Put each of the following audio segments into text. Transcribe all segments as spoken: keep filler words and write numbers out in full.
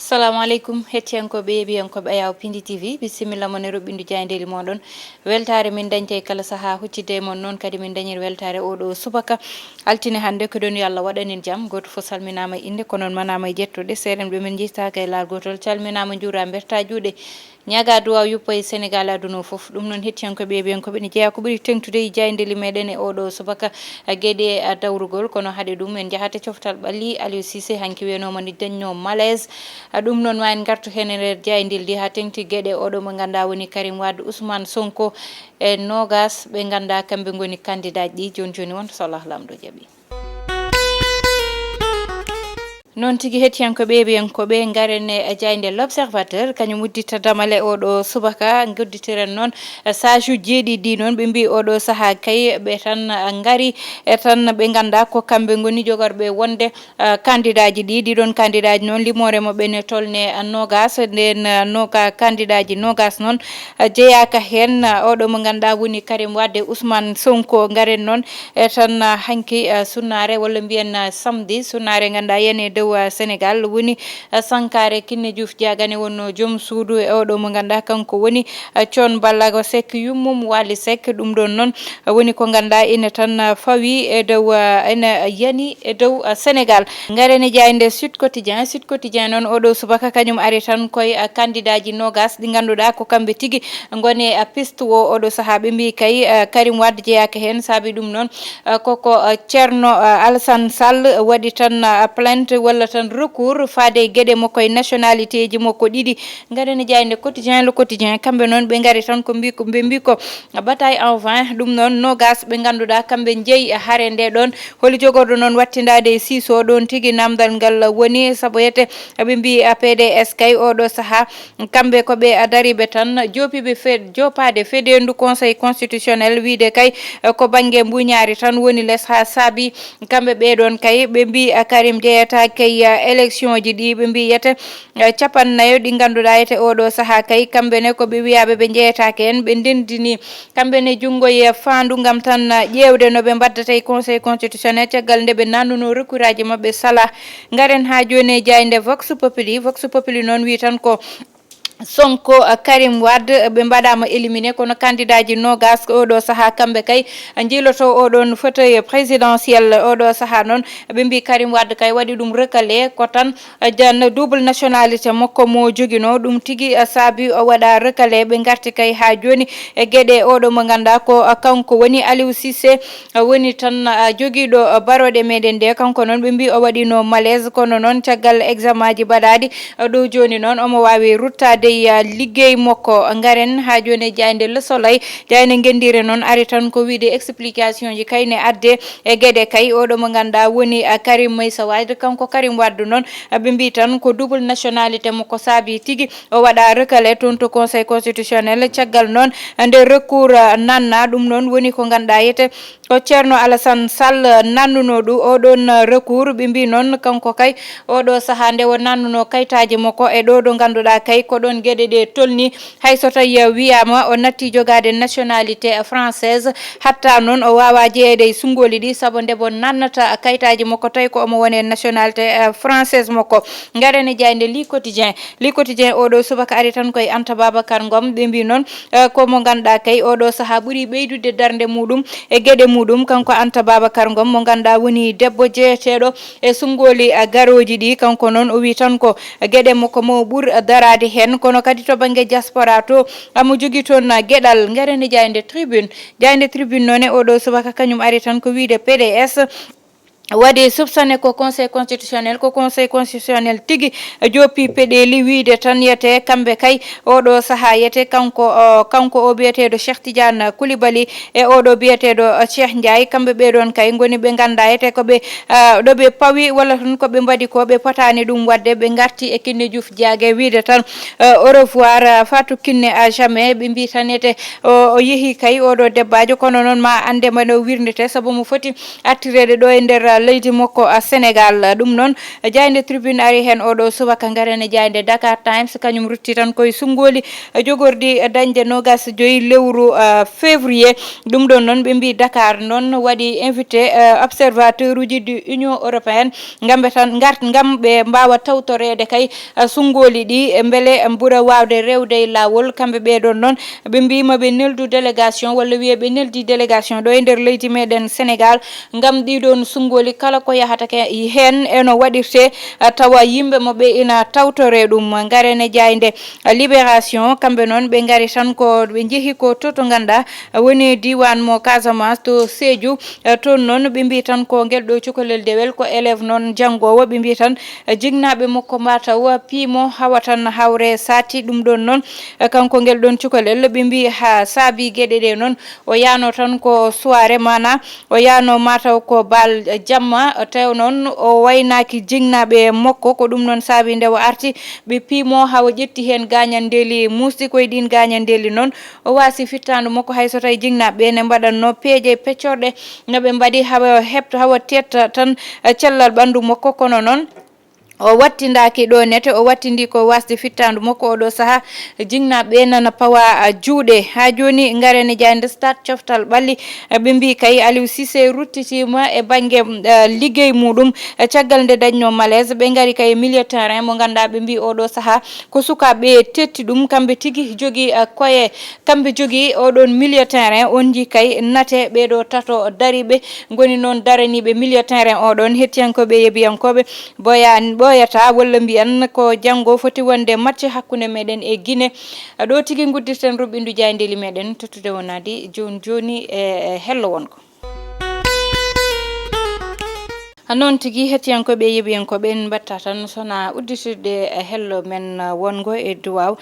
Assalamu aleykum, hettiyankooɓe, yeeɓiyankooɓe Ayaw Pindi T V, bisimilla mon e roɓɓindu jaayndeeli mooɗon. Weltaare min dañta e kala sahaa, huccitde e mon noon kadi min dañir weltaare oo ɗoo subaka. Altine hannde, ko ɗoon yo Allah waɗan en jam. Gooto fof salminaama e innde, ko noon manaama e jettude. Seerenɓe men njehtaaka e laal gootol, calminaama, njuuraa, mbertaa juuɗe. Ñaagaa duwaaw yuppa e Senegaal e aduna o fof. Ɗum noon, hettiyankooɓe, yeeɓiyankooɓe, ene jeyaa ko ɓuri teeŋtude e jaayndeeli meɗen e oo ɗoo subaka, a, geɗe, a, dawrugol. Kono hade ɗum, en njahat e coftal ɓalli. Aliou Cissé hanki wiyanooma ne dañnoo malaise. A, ɗum noon, ma en ngartu heen e nder jaayndeeli ɗi haa teeŋti geɗe oo ɗoo mo ngannduɗaa woni Karim Wade, Ousmane Sonko e noogaas ɓe ngannduɗaa kamɓe ngoni kandidaaji ɗi. Jooni jooni, wonta so Allah Laamɗo jaɓi. Noon tigi, hettiyankooɓe, yeeɓiyankooɓe, ngaren e jaaynde L'Observateur, kañum uddita damal e oo ɗoo subaka. Ngudditiren noon, eh, sage uji jeeɗiɗi ɗi noon, ɓe mbii oo ɗoo sahaa kay ɓe tan, eh, ngari e tan ɓe ngannduɗaa ko kamɓe ngoni jogorɓe wonde, eh, kandidaaji ɗi. Ɗii ɗoon kandidaaji noon, limoore maɓɓe ne tolnee, eh, noogaas. Ndeen, eh, nooga-, kandidaaji noogaas noon, eh, jeyaaka heen, eh, oo ɗoo mo ngannduɗaa woni Karim Wade, Ousmane Sonko. Ngaren noon e tan, ah, hanki, ah, sunnaare walla mbiyen, ah, samedi, sunnaare ngannduɗaa yani e dow, ah, Senegaal woni, ah, sankaare Kinne Diouf Diagane wonnoo joom suudu e oo ɗoo mo ngannduɗaa kanko woni, ah, Thione Ballago Seck, yummum Wally Seck. Ɗum ɗoon noon, ah, woni ko ngannduɗaa ene tan, ah, fawi e dow, ah, ene yani e dow, ah, Senegaal. Ngaren e jaaynde Sud Quotidien. Sud Quotidien noon oo ɗoo subaka kañum ari tan koye, ah, kandidaaji noogaas ɗi ngannduɗaa ko kamɓe tigi ngoni, ah, piste o oo ɗoo sahaa. Ɓe mbii kay, ah, Karim Wade jeyaaka heen, saabi ɗum noon, ah, koko, ah, Ceerno, ah, Alassane Sall waɗi tan, ah, plainte walla tan recours faade e geɗe makko e nationalité ji makko ɗiɗi. Ngaren e jaaynde Quotidien, Le Quotidien, kamɓe noon ɓe ngari tan ko mbi-, ko ɓe mbii ko bataille en vain. Ɗum noon, noogaas ɓe ngannduɗaa kamɓe njeyi e hare nde ɗoon. Holi jogorɗo noon wattindaade e siiso ɗoon tigi? Naamndal ngal woni sabu yete ɓe mbii, ah, P D S kay oo ɗoo sahaa kamɓe ko ɓe, ah, dariiɓe tan, joopiiɓe fe-, joopaade fedeendu Conseil constitutionnel, wiyde kay, eh, ko bannge mbuuñaari tan woni les, haa saabi kamɓe ɓee ɗoon kay, ɓe mbii, ah, Karim jeyataa kay, ah, élection ji ɗi, ɓe mbii yete, eh, capanɗe nayo ɗi ngannduɗaa yete oo ɗoo sahaa kay, kamɓe ne ko ɓe wiyaaɓe ɓe njeyataake heen, ɓe ndenndini kamɓe ne junngo e faandu ngam tan, ah, ƴeewde no ɓe mbaddata e Conseil constitutionnel caggal nde ɓe naatnunoo recours aji maɓɓe salaa. Ngaren haa jooni e jaaynde Vox Populi. Vox Populi noon wii tan ko Sonko, eh, Karim Wade, eh, ɓe mbaɗaama éliminé, kono kandidaaji noogaas ko oo ɗoo sahaa, kamɓe kay, eh, njiiloto oo ɗoon fauteuil présidentiel. Oo ɗoo sahaa noon, ɓe mbii Karim Wade kay waɗi ɗum recalé, ko tan, eh, jan-, double nationalité makko mo joginoo, ɗum tigi, eh, saabi o waɗa recalé. Ɓe ngarti kay haa jooni e geɗe oo ɗoo mo ngannduɗaa ko, eh, kanko woni Aliou Cissé, eh, woni tan, eh, jogiiɗo, eh, barooɗe meɗen ɗe. Kanko noon, ɓe mbii o waɗiino malaise, kono noon caggal examen ji mbaɗaaɗi, eh, ɗo jooni noon omo waawi ruttaade e, eh, liggey makko. Ngaren haa jooni e jaaynde Le Soleil. Jaaynde ngenndiire noon ari tan ko wiyde explication ji kay ne adde e geɗe kay. Oo ɗoo mo ngannduɗaa woni, eh, Karim Meïssa Wade. Kanko Karim Wade noon, eh, ɓe mbii tan ko double nationalité makko saabi tigi o waɗa recalé toon to Conseil constitutionnel. Caggal noon, eh, nde recours, eh, naatnaa, ɗum noon woni ko ngannduɗaa yete ko Ceerno Alassane Sall naatnunoo ɗum oo ɗoon recours. Ɓe mbii noon kanko kay oo ɗoo sahaa nde o naatnunoo kayitaaji makko e ɗo ɗo ngannduɗaa kay ko ɗoon geɗe ɗe tolnii, hay so tawii wiyaama o nattii jogaade nationalité française, hatta noon o waawaa jeyeede e sunngooli ɗi, sabu nde o naatnata kayitaaji makko tawi ko omo woni e nationalité, eh, française makko. Ngaren e jaaynde Le Quotidien. Le Quotidien oo ɗoo subaka ari tan ko e Anta Babacar Ngom. Ɓe mbii noon, eh, ko mo ngannduɗaa kay oo ɗoo sahaa ɓuri ɓeydude darnde muuɗum e geɗe muuɗum, kanko Anta Babacar Ngom mo ngannduɗaa woni debbo jeyeteeɗo e sunngooli, eh, garooji ɗi. Kanko noon o wii tan ko geɗe makko mo ɓur daraade heen, kono kadi to bannge diaspora to, omo jogii toon, eh, geɗal. Ngaren e jaaynde Tribune. Jaaynde Tribune noon e oo ɗoo subaka kañum ari tan ko wiyde P D S waɗi soupçonné ko Conseil constitutionnel, ko Conseil constitutionnel tigi joppi peɗeeli, wiyde tan yete kamɓe kay oo ɗoo sahaa yete kanko, o, kanko o biyeteeɗo Cheikh Tidiane Koulibaly e oo ɗoo biyeteeɗo, o, Cheikh Ndiaye, kamɓe ɓee ɗoon kay ngoni ɓe ngannduɗaa yete ko ɓe, ah, ɗo ɓe pawi walla tan ko ɓe mbaɗi ko ɓe potaani ɗum waɗde, ɓe ngarti e Kinne Diouf Diague wiyde tan, ah, au revoir, ah, Fatou Kinne à jamais, ɓe mbii tan yete o, o yehi kay oo ɗoo debbaajo, kono noon ma annde mbaɗo wirndete sabu mo foti artireede ɗo e nder, ah, leydi makko, a, Sénégal. Ɗum noon, jaaynde Tribune ari heen oɗo subaka. Ngaren e jaaynde Dakar Times, kañum rutti tan koye sunngooli, a, jogordi, a, dañde noogaas joyi lewru, a, février. Ɗum ɗoon noon, ɓe mbii Dakar noon waɗi invité, a, observateur uji du Union européenne, ngam ɓe tan ngart, ngam ɓe mbaawa tawtoreede kay, a, sunngooli ɗi, e mbele ɓura waawde rewde e laawol. Kamɓe ɓee ɗoon noon, ɓe mbii ma ɓe neldu délégation, walla wiyee ɓe neldi délégation ɗo e nder leydi meɗen Sénégal, ngam ɗii ɗoon sunngooli kala ko yahata ke-, heen e no waɗirtee, a, tawa yimɓe maɓɓe ina tawtoree ɗum. Ngaren e jaaynde, a, Libération, kamɓe noon ɓe ngari tan ko ɓe njehi ko to, to ngannduɗaa, a, woni diiwaan mo Casamance to Sédhiou. A, toon noon ɓe mbii tan ko ngel ɗo cukalel dewel, ko élève noon janngoowo, ɓe mbii tan, a, jinnaaɓe makko mataw, a, piimo hawa tan hawre saati. Ɗum ɗoon noon, a, kanko ngel ɗoon cukalel, ɓe mbii haa saabi geɗe ɗe noon, o yaano tan ko soirée, maanaa o yaano mataw ko bal jamma, tew noon o waynaaki jinnaaɓe makko. Ko ɗum noon saabi nde o arti, ɓe piimo haa o ƴetti heen gaañanndeeli muusɗi. Koye ɗiin gaañanndeeli noon, o waasi fittaandu makko, hay so tawi jinnaaɓe ɓe ne mbaɗatnoo peeje peccorɗe no ɓe mbaɗi, hawa heɓta, hawa teetta tan, eh, cellal ɓanndu makko. Kono noon, o wattindaaki ɗo nete, o wattindi ko waasde fittaandu makko. Oɗo sahaa, jinnaaɓe ɓe nana pawa, a, juuɗe. Haa jooni, ngaren e jaaynde Stade, coftal ɓalli, a, ɓe mbii kay Aliou Cissé ruttitiima e bannge, a, liggey muɗum. A, caggal nde dañnoo malaise, ɓe ngari kay e milieu terrain mo ngannduɗaa, ɓe mbii oɗo sahaa ko sukaaɓe tetti ɗum, kamɓe tigi jogii, a, koye, kamɓe jogii oɗon milieu terrain. On njii kay nate ɓee ɗo tato dariiɓe ngoni noon daraniiɓe milieu terrain oɗon. Hettiyankooɓe e yeeɓiyankooɓe, Ɓooya-, ɓooyataa walla mbiyan ko janngo foti wonde match hakkunde meɗen e Guinée. Ɗo tigi nguddirten ruɓɓindu jaayndeeli meɗen, tottude wonaade jooni jooni e, e hello wongo. Noon tigi, hettiyankooɓe e yeeɓiyankooɓe, en mbaɗta tan sona udditirde e hello men wongo e duwaaw,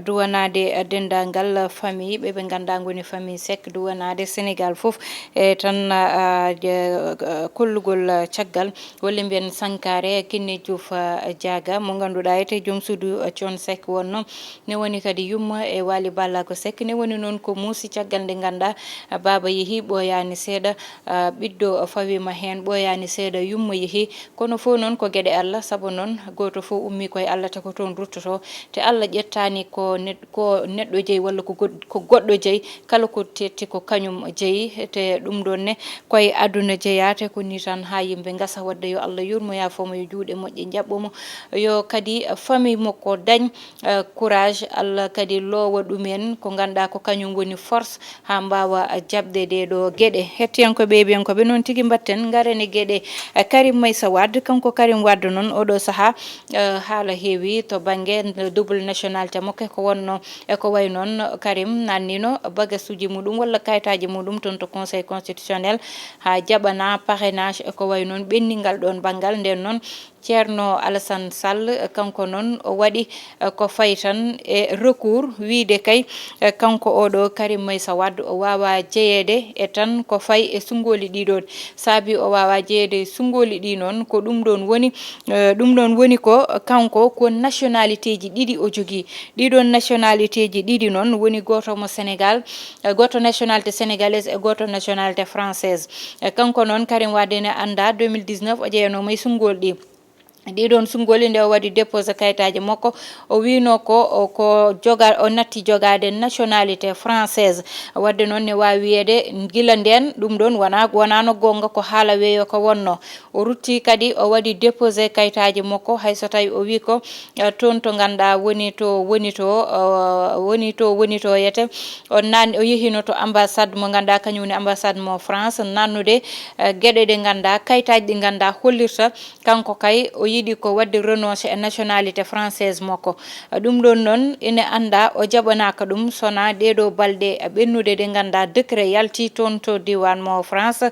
duwanaade denndaangal famille ɓe ɓe ngannduɗaa ngoni famille Seck, duwanaade Sénégal fof, e tan, a, je-, kollugol caggal. Walla mbiyen Sankare Kinne Diouf, eh, Diaga, mo ngannduɗaa ete joom suudu, eh, Thione Seck wonno. Ne woni kadi yumma e Waly Ballago Seck. Ne woni noon ko muusi caggal nde ngannduɗaa, eh, baaba yehi ɓooyaani seeɗa, eh, ɓiɗɗo fawiima heen ɓooyaani seeɗa, yumma yehi. Kono fof noon ko geɗe Allah, sabu noon gooto fof ummii ko e Allah, te ko toon ruttotoo. Te Allah ƴettaani ko ned-, ko neɗɗo jeyi walla ko god-, ko goɗɗo jeyi. Kala ko tetti ko kañum jeyi, te ɗum ɗoon ne koye aduna jeyaa, te ko nii tan haa yimɓe ngasa. Waɗde yo Allah yurmo, yaafoo mo, yo juuɗe moƴƴe njaɓɓo mo, yo kadi famille makko dañ, eh, courage, Allah kadi loowa ɗum en ko ngannduɗaa ko kañum woni force haa mbaawa jaɓde ɗee ɗoo geɗe. Hettiyankooɓe e yeeɓiyankooɓe, noon tigi mbaɗten, ngaren e geɗe, eh, Karim Meïssa Wade. Kanko Karim Wade noon, oɗo sahaa, eh, haala heewi to bannge double nationalité makko, ko wonno e ko wayi noon, Karim naatniino bagasuuji muɗum walla kayitaaji muɗum toon to Conseil constitutionnel, haa jaɓanaa parrainage e ko wayi noon ɓenningal ɗoon banngal. Ndeen noon, Ceerno Alassane Sall, kanko noon o waɗi, eh, ko fayi tan e recours, wiyde kay, eh, kanko oɗo Karim Meïssa Wade o waawaa jeyeede e tan ko fayi e sunngooli ɗii ɗoon. Saabi o waawaa jeyeede e sunngooli ɗii noon, ko ɗum ɗoon woni, eh, ɗum ɗoon woni ko kanko ko nationalité ji ɗiɗi o jogii. Ɗii ɗoon nationalité ji ɗiɗi noon woni gooto mo Sénégal, eh, gooto nationalité sénégalaise e gooto nationalité française. Eh, kanko noon Karim Wade ne anndaa deux mille dix-neuf o jeyanooma e sunngooli ɗi. Ɗii ɗoon sunngooli nde o waɗi déposé kayitaaji makko, o wiino ko, o ko joga-, o natti jogaade nationalité française. Waɗde noon ne waawi wiyeede gila ndeen ɗum ɗoon wonaa, wonaano goonga, ko haala weeyo ko wonno. O rutti kadi, o waɗi déposé kayitaaji makko, hay so tawi o wii ko, eh, toon to ngannduɗaa woni to, woni to, eh, woni to, woni to yete. O naan-, o yehiino to ambassade mo ngannduɗaa kañum woni ambassade mo France, naatnude, eh, geɗe ɗe ngannduɗaa, kayitaaji ɗi ngannduɗaa hollirta kanko kay o yiɗi ko waɗde renoncé e nationalité française makko. Eh, ɗum ɗoon noon ene anndaa o jaɓanaaka ɗum, sonaa ɗee ɗoo balɗe, eh, ɓennuɗe ɗe ngannduɗaa décret yalti toon to diiwaan mo France,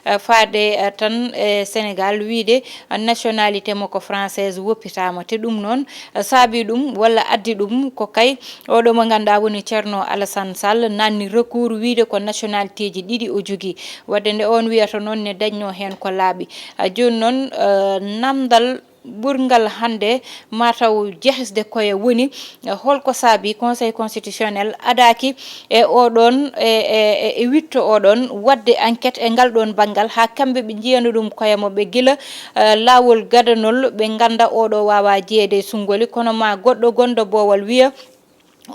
eh, faade, eh, tan e Sénégal wiyde, eh, nationalité makko française woppitaama. Te ɗum noon, eh, saabii ɗum walla addi ɗum ko kay oɗo mo ngannduɗaa woni Ceerno Alassane Sall naatni recours wiyde ko nationalité ji ɗiɗi o jogii. Waɗde nde oon wiyata noon ne dañnoo heen ko laaɓi. Eh, jooni noon, eh, namdal Ɓurngal hannde mataw jehisde koye woni, eh, holko saabi Conseil constitutionnel adaaki e oɗon, e, e, e, e witto oɗon waɗde enquête e ngal ɗon banngal, haa kamɓe ɓe njiyano ɗum koye maɓɓe gila, eh, laawol gadanol, ɓe ngannda oɗo waawa jeyeede e sunngoli, kono ma goɗɗo gonɗo boowal wiya,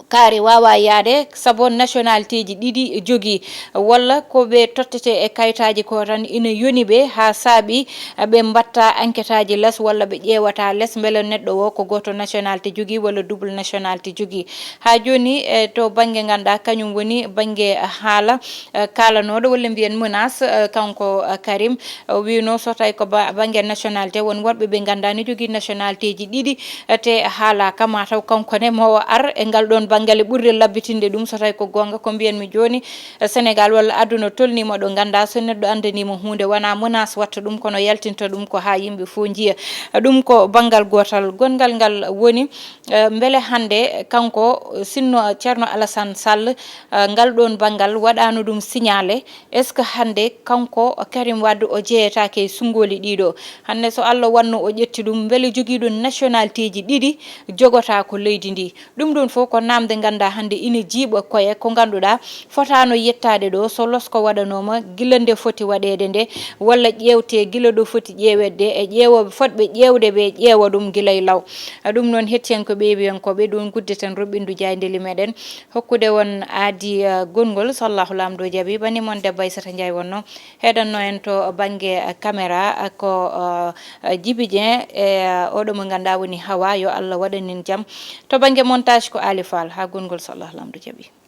kaari waawa yahde, sabu nationalité ji ɗiɗi jogii, walla ko ɓe tottete e kayitaaji ko tan ina yoni ɓe, haa saabi ɓe mbatta enquête aji les, walla ɓe ƴeewata les, mbele neɗɗo o ko gooto nationalité jogii, walla double nationalité jogii. Haa jooni, e to bannge ngannduɗaa, kañum woni bannge haala, eh, kaalanooɗo, walla mbiyen menace, eh, kanko, eh, Karim, o wiino so tawi ko ba-, bannge nationalité, won woɗɓe ɓe ngannduɗaa ne jogii nationalité ji ɗiɗi, eh, te haalaaka, ma taw kanko ne mo ar e ngal ɗon banngal e ɓurde labbitinde ɗum, so tawi ko goonga. Ko mbiyanmi jooni, eh, Sénégal walla aduna tolniima ɗo ngannduɗaa so neɗɗo anndaniima huunde wonaa menace watta ɗum, kono yaltinta ɗum ko haa yimɓe fof njiya. Eh, ɗum ko banngal gootal. Gonngal ngal woni, eh, mbele hannde kanko, sinno Ceerno Alassane Sall, eh, ngal ɗon banngal waɗaano ɗum signalé, est ce que hannde kanko Karim Wade o jeyetaake e sunngooli ɗiɗo? Hannde so Allah wanno o ƴetti ɗum, mbele jogiiɗo nationalité ji ɗiɗi jogota ko leydi ndi? Ɗum ɗon fof ko namde ngannduɗaa hannde ina jiiɓa koye ko ngannduɗaa fotaano yettaade ɗo, so losko waɗanooma gila nde foti waɗeede nde, walla ƴeewte gila ɗo foti ƴeeweede e ƴeewooɓe fotɓe ƴeewde ɓe ƴeewa ɗum gila e law. Ɗum noon, hettiyankooɓe, yeewiyankooɓe, ɗum gudditen ruɓɓindu jaayndeeli meɗen. Hokkude on aadi, eh, gonngol, so Allahu Laamɗo jaɓi, bani mon debbo Aysata Njaay wonno. Heɗanno en to bannge, eh, caméra, eh, ko, eh, eh, Jibi Dieng, e, eh, oɗo mo ngannduɗaa woni Hawa, yo Allah waɗan en jam. To bannge montage ko Ali Fall, haa gonngol, so Allahu Laamɗo jaɓi.